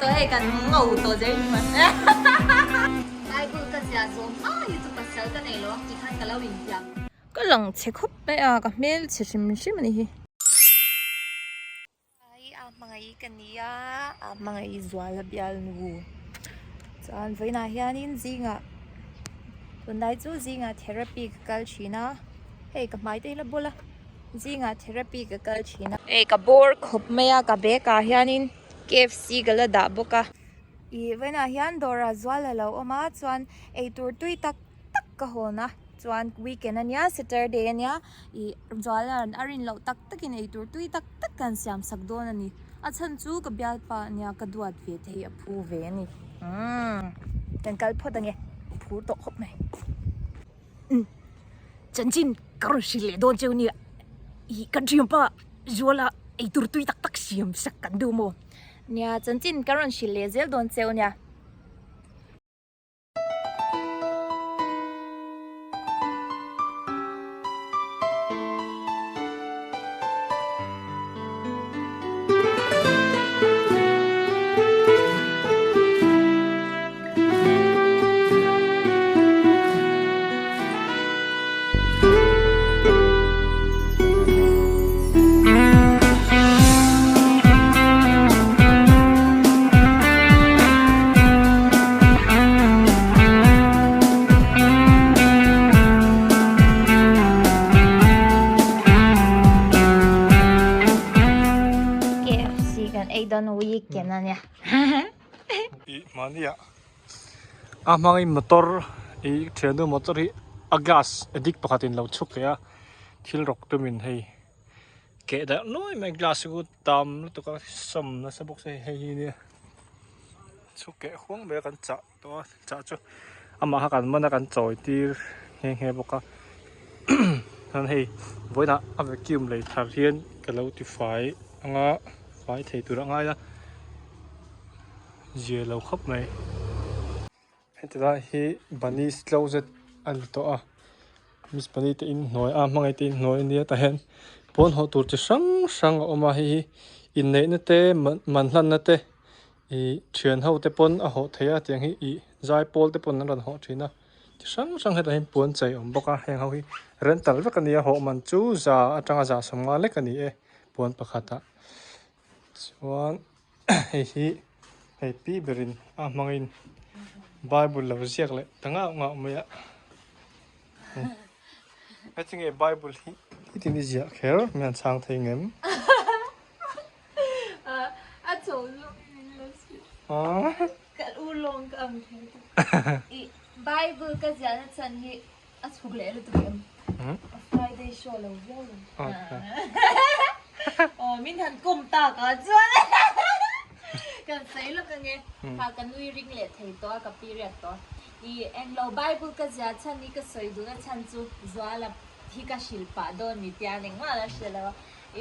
Tawh hei kan ngo tawh zel ni mai. Bible ka ziah zawm hma hi chu pasal ka nei lo ang tih khan ka lo intiam. Ka lang chhe khawp mai a, ka hmel chhe hrim hrim a ni hi. Hi a hmangaih ka ni a, a hmangaih zual a bialnu. Chuan vawiinah hianin zingah tunlai chu zingah therapy ka kal thin a, hei ka hmai te hi la bawl a, zingah therapy ka kal thin a. Hei ka bawr khawp mai a, ka bag ah hianin. KFC ka la dah bawk a. Ih vawiinah hian dawrah zual a lo awm a chuan eitur tui tak tak ka hawn a chuan weekend a nia saturday a nia ih zual a rin loh tak takin eitur tui tak tak kan siam sak dawn a ni a chhan chu ka bialpa a nia ka duat ve te hi a phu ve a ni umm kan kal phawt ange phur tawh khawp mai. Umm chanchin ka rawn hrilh leh dawn cheu nia ih ka thianpa Zuala eitur tui tak tak siam sak kan duh maw? Nia chanchin ka rawn hrilh leh zel dawn cheu nia. KFC kan ei dawn weekend a nia. Ih mahnia a hmangin motor ih thiannu motor hi a glass addict pakhatin lo chhuk leh a thil rawk tumin hei keh darh nuai mai glass chu tam lutuk a sawm nasa bawk se hei hi nia chhuk keh huang mai a kan chah tawh a chah chu amah kha kan man a kan chawi tir nghe nghe bawk a chuan hei vawiinah a vacuum lei thar hian ka lo ti fai anga fai thei tur a ngai a. Zia lo khawp mai. Heti lai hi Bunny's closet a ni tawh a Miss Bunny te inhnuai a hmangaih te inhnuai a nia tah hian pawn hawh tur chi hrang hrang a awm a hei hi inneihna te man hlanna te ih thian ho te pawn a hawh theih a tiang hi ih zaipawl te pawn an rawn hawh thin a chi hrang hrang hetah hian puan chei a awm bawk a heng ho hi rental vek a ni a hawh man chu za atanga za 50 lek a ni e puan pakhatah chuan. Hei hi hei pi berin a hmangin bible lo ziak leh ta ngauh ngauh mai a heti nge bible hi hitin i ziah kher mi han chhang thei ngem a chaw zawk in lo si ka u lawng ka ang kher i bible ka ziahna chhan hi A chhuk leh lutuk em? A Friday show lo viau lo. Aw min han kum tak ah chuan kan sawi lawk ange. Kha ka nui ring leh thei tawh a ka period tawh. I englo Bible ka zia chhan hi ka sawi duhna chhan chu Zuala hi ka hrilh pah dawn ni tia engmah la hre lo a.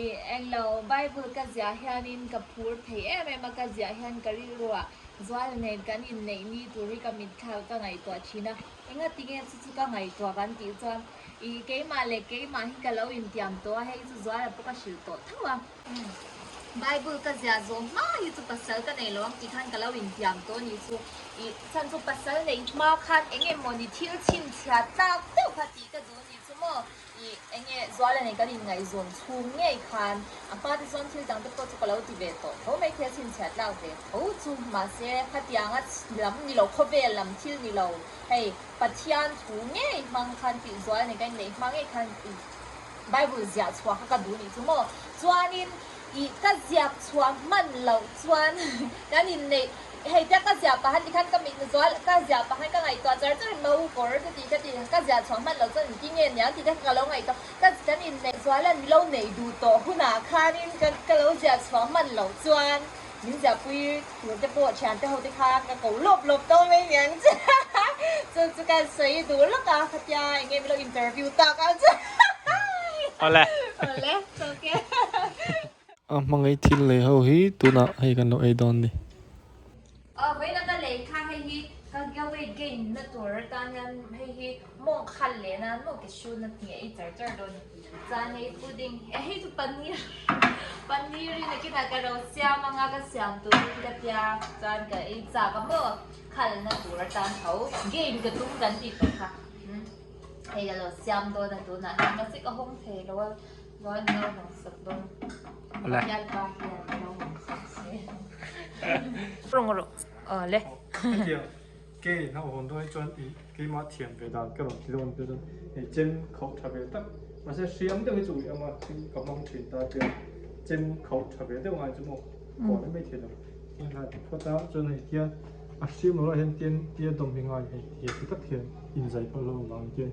I englo Bible ka ziah hianin ka phur thei em em a ka ziah hian ka rilruah Zuala nen kan inneih ni tur hi ka mitthlak ka ngaihtuah thin a. Engati nge chu chu ka ngaihtuah kan tih chuan ih keimah leh keimah hi ka lo intiam tawh a, hei chu Zuala pawh ka hrilh tawh tho a. Bible ka ziah zawh hma hi chu pasal ka nei lo ang tih khan ka lo intiam tawh a nih chu. Ih chhan chu pasal neih hma khan eng emaw ni thil chhinchhiat tlak deuh kha tih ka duh a nih chu maw. Ih eng nge Zuala nen kan inngaihzawn chhung ngei khan a hma te chuan thil dang te pawh chu ka lo ti ve tawh tho mai thei a chhinchhiat tlak ve tho chu mahse khatianga lam ni lo khawvel lam thil ni lo hei Pathian thu ngei hmang khan tih Zuala nen kan inneih hma ngei khan Bible ziah chhuah kha ka duh nih chu maw chuanin ih ka ziak chhuah hman loh chuan kan inneih hei tia ka ziah pahan tikhan ka mit zual ka ziah pahan ka ngaihtuah char char in mau kawr ka ti ka ti ka ziah chhuah hman loh chuan engtin nge niang tih te kha ka lo ngaihtuah ka kan inneih zualan mi lo neih duh tawh hunah khanin ka ka lo ziah chhuah hman loh chuan min ziahpui tur te pawh thian te ho te kha ka ko lawp lawp tawh mai niang chu chu chu ka sawi duh lawk a khatia eng nge min lo interview tak ang chu Awle. Awle it's okay. A hmangaih thil lei ho hi tunah hei kan lo ei dawn ni. Aw vawiin a ka lei kha hei hi. Ka ka weight gain na tur atan hian hei hi mawng khal leh nan maw ke hru na nge ei char char dawn a ni. Chuan hei pudding eh hei chu paneer paneer in nakinah ka ro siam anga ka siam turin ka tia chuan ka ei chak a maw khal na tur atan tho gain ka tum kan tih tawh kha hei ka lo siam dawn a tunah hian mahse ka hawng thei lo a chuan lo hawng sak dawn Awle. Bialpa hian lo hawng sak se. Rawng rawh. Awle. Hetiang ke in a hawn dawn hi chuan ih keimah thiam ve dan ka rawn ti dawn te chuan hei chem khauh tha ve tak mahse hriam deuh hi chu ui ang a tin ka hmang thin ta tia chem khauh tha ve deuh ngai chu maw hawn mai thei lo tin la ti phawt a chuan hei hian a hriam lo ah hian tian tia dawm hi ngai hei tia ti tak hian inzai pawh lo awm ang tian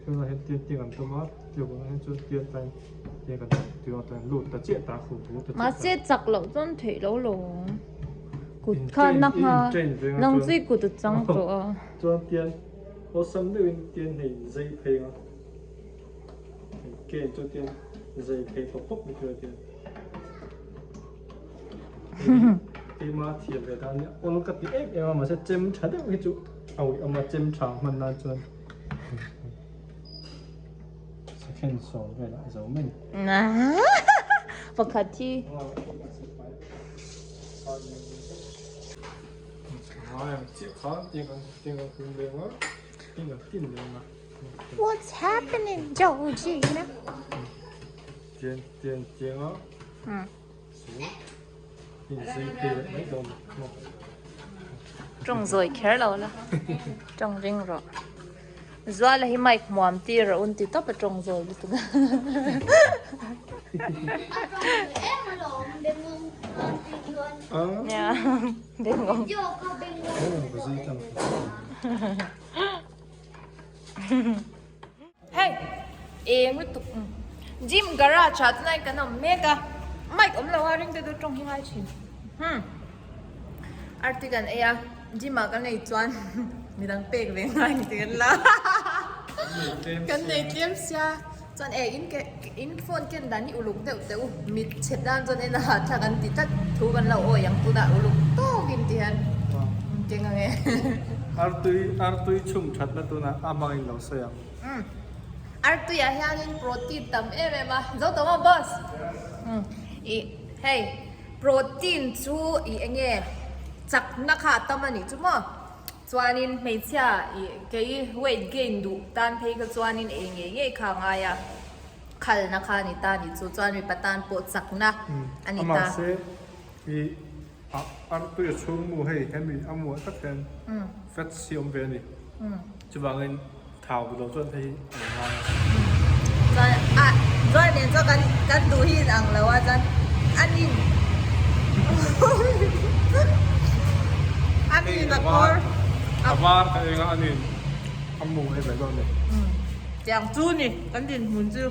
hriam lo ah hian tian tiang an dawm a tiang ah hian chuan tian tain tiang kan tiang tain lut ta chiah ta khu ta chiah ta. Mahse chak loh chuan theih lo lo. Kut kha na ngha nang chui kut a chang tawh a. Chuan tian awlsam deuhin tian hei zai phei ang a, hei ke chu tian zai phei pawp pawp mai tur a tian. Keima thiam ve dan nia awl ka ti em em a mahse chem tha deuh hi chu a uih awm a chem tha hman nan chuan second sawm velah a zo mai. Pakhat hi. What's happening Georgina? Tawng zawi kher lo la tawng ring rawh Zuala hi mic hmuam tir a un ti tawp a tawng zawi lutuk a. Hei eng lutuk gym garage ah tunai kan awm mek a mic awm lo a ring te chu tawng hi ngai thin hmm arti kan ei a gym ah kan ei chuan midang pek ve ngai ni kan la kan nei tlem sia chuan e in ke in phone ken dan hi uluk deuh teh u mit chhe tan chuan en a hahthlak an ti tlat thu kan lo awi ang tunah uluk tawkin ti hian keng ang e. Artui artui chhum thatna tunah a hmangin lo sawi ang. Umm artuiah hianin protein tam em em a zo tawh maw boss umm ih hei protein chu ih eng nge chakna kha a tam a nih chu maw chuanin hmeichhia ih kei weight gain duh tan phei kha chuanin ei ngei ngei kha a ngai a khalna kha a ni ta a nih chu chuan mipa tan pawh chakna a ni ta. Mahse ih ah artui a chhung mu hei hemi a muah tak hian fats hi a awm ve a ni chuvangin Thau duh lo chuan hei hi a ngai a. Chuan a chuan nen chuan kan kan duh hi in ang lo a chuan a nin a nin a kawr a var ka eng a a nin a mu hei ve dawn a ni. Tiang chu ni kan dinhmun chu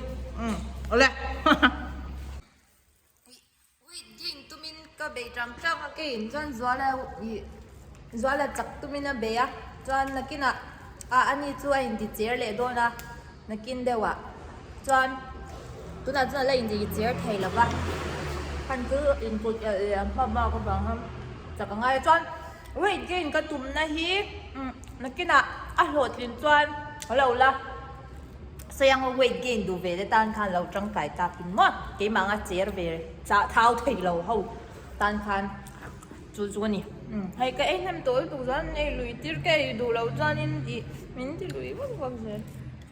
awle. Ui ding tumin ka bei tang tang a keiin chuan Zuala ih Zuala chak tumin a bei a chuan nakinah ah ani chu a inti cher leh dawn a nakin deuh ah chuan tunah chuan a la inti cher thei lo va khan chu inkut elh leh ang hma bak avang a chak a ngai a chuan weight gain ka tumna hi nakinah a hlawhtlin chuan a lo la. Sawiang weight gain duh ve te tan khan lo tangkai tak in maw keimah anga cher ve chah thau thei lo ho tan khan chu chu a ni hei ka ei hnem tawh lutuk chuan ei lui tir ka ei duh loh chuanin ih min ti lui vak vak zel.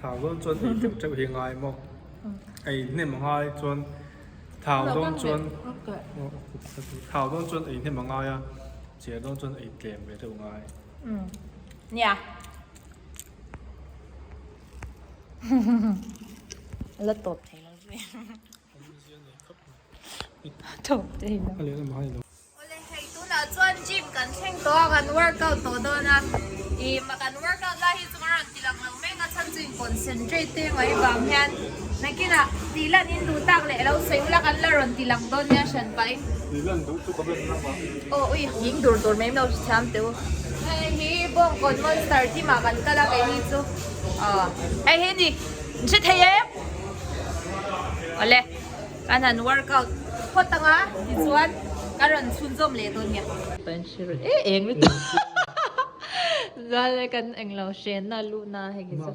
Thau dawn chuan ei teuh teuh hi ngai maw ei hnem a ngai chuan thau dawn chuan thau dawn chuan ei hnem a ngai a cher dawn chuan ei tlem ve deuh ngai. Nia. La tawp thei lo zui. Tawp thei lo. Awle hei tunah chuan gym kan thleng tawh a kan workout tawh dawn a ih ma kan workout lai hi chu ka rawn ti lang lo mek a chhan chu in concentrate te mai vang hian nakinah tih lan in duh tak leh lo sawi ula kan la rawn ti lang dawn nia hran pahin. Tih lan duh chu ka ben lamah. Aw ui hing dur tur mai lo hrethiam teh u. Hei hi Bawngkawn Monster gym ah kan kal a kei hi chu aw hei hi ni in hre thei em awle kan han workout phawt ang a tichuan ka rawn chhunzawm leh dawn nia. Pan hre rawh e eng lutuk. Zual e kan englo hrenna Luna hei ki chu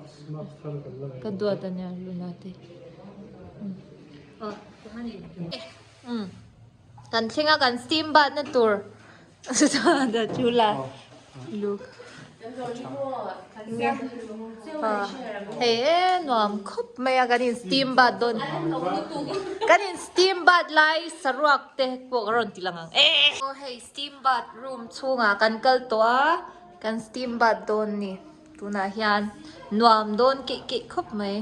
ka duat ania Luna te kan thleng a kan steam bath na tur chula lu hei e nuam khawp mai a kan in steam bath dawn kan in steam bath lai saruak te pawh ka rawn ti lang ang e aw hei steam bath room chhungah kan kal tawh a kan steam bath dawn ni tunah hian nuam dawn keih keih khawp mai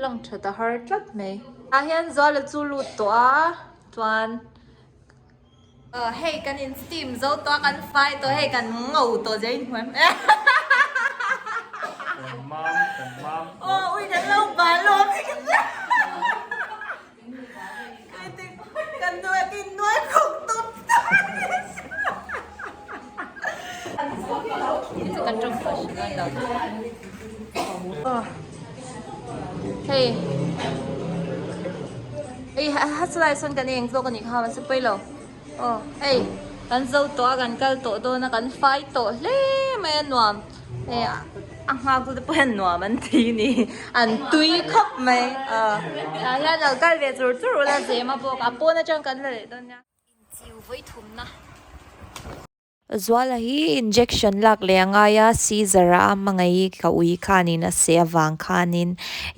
lang that a har tlat mai tah hian zuala chu lut tawh a chuan. Hei kan in steam zo tawh a kan fai tawh hei kan ngo tawh zia in hmuh em Kan mam kan mam Aw ui kan lo bal lo a kan nuai kan nuai khawk tawp Kan tawng Hei Ei ha chulai sawn kan eng zawk a nih kha mahse pawi lo aw hei kan zo tawh a kan kal tawh dawn a kan fai tawh hle mai a nuam hei a nghak tu te pawh hian nuam an ti a ni an tui khawp mai aw tah hian lo kal ve chur chur ula zema bawk a pawn atang kan la leh dawn nia. Inchiu vawithumna. Zuala hi injection lak leh a ngai a, Caesar a hmangaih ka ui khanin a seh avang khanin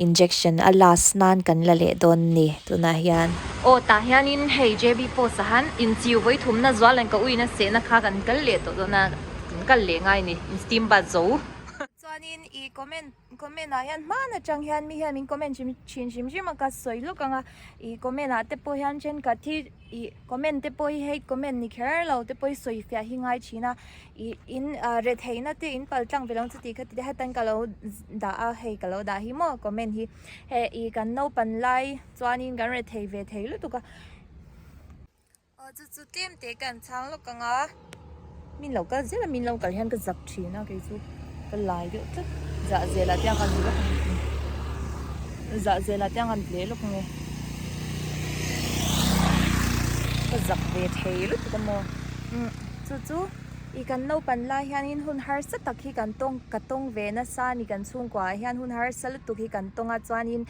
injection a last nan kan la leh dawn ni tunah hian. Aw tah hianin hei JB post ah han inchiu vawithumna Zuala'n ka uiin a sehna kha kan kal leh tawh dawn a, kan kal leh ngai ni, in steam bath zo. Chuanin i comment comment ah hian hman atang hian mi hian min comment hrim thin hrim hrim a ka sawi lawk ang a, i comment ah te pawh hian thenkhat hi ih comment te pawh hi hei comment ni kher lo te pawh hi sawi fiah hi ngai thin a ih in ah retheihna te in pal tlang ve lo chuti kha ti te hatan ka lo dah a hei ka lo dah hi maw comment hi hei ih kan naupan lai chuanin kan rethei ve thei lutuk a. Aw chu chu tlem te kan chhang lawk ang a min lo kal zel a min lo kal hian ka zak thin a kei chu ka lai deuh tlat zah zel ah te ang kan lawk ang zah zel ah te ang kan ble lawk ang e ka zak ve thei lutuk a maw umm chu chu ih kan naupan lai hianin hun harsa tak hi kan tawng ka tawng ve nasa a ni kan chhungkua ah hian hun harsa lutuk hi kan tawng a chuanin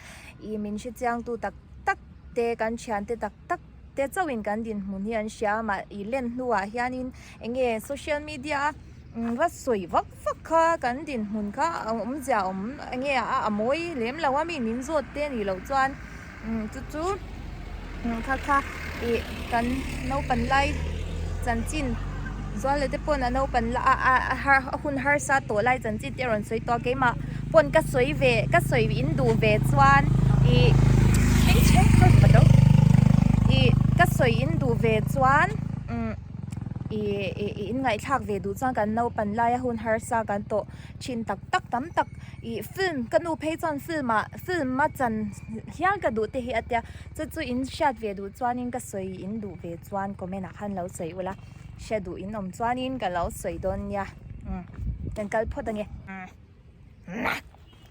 ih min hrechiang tu tak tak te kan thiante tak tak te chauhin kan dinhmun hi an hria a mah ih len hnuah hianin eng nge social media a va sawi vak vak kha kan dinhmun kha a awmzia a awm eng nge a a mawi lem lo a mi min zawt te anih loh chuan chu chu kha kha ih kan naupan lai chanchin zual leh te pawn a naupan la a a a hun harsa tawh lai chanchin te a rawn sawi tawh a keimah pawn ka sawi ve ka sawi in duh ve chuan ih ih ka sawi in duh ve chuan umm ih ih in ngaihthlak ve duh chuan kan naupan laia hun harsa kan tawh thin tak tak tam tak ih film ka nu phei chuan film ah film a chan hial ka duh te hi a tia chu chu in hriat ve duh chuanin ka sawi in duh ve chuan comment ah khan lo sawi ula hre duh in awm chuanin ka lo sawi dawn nia umm kan kal phawt ange.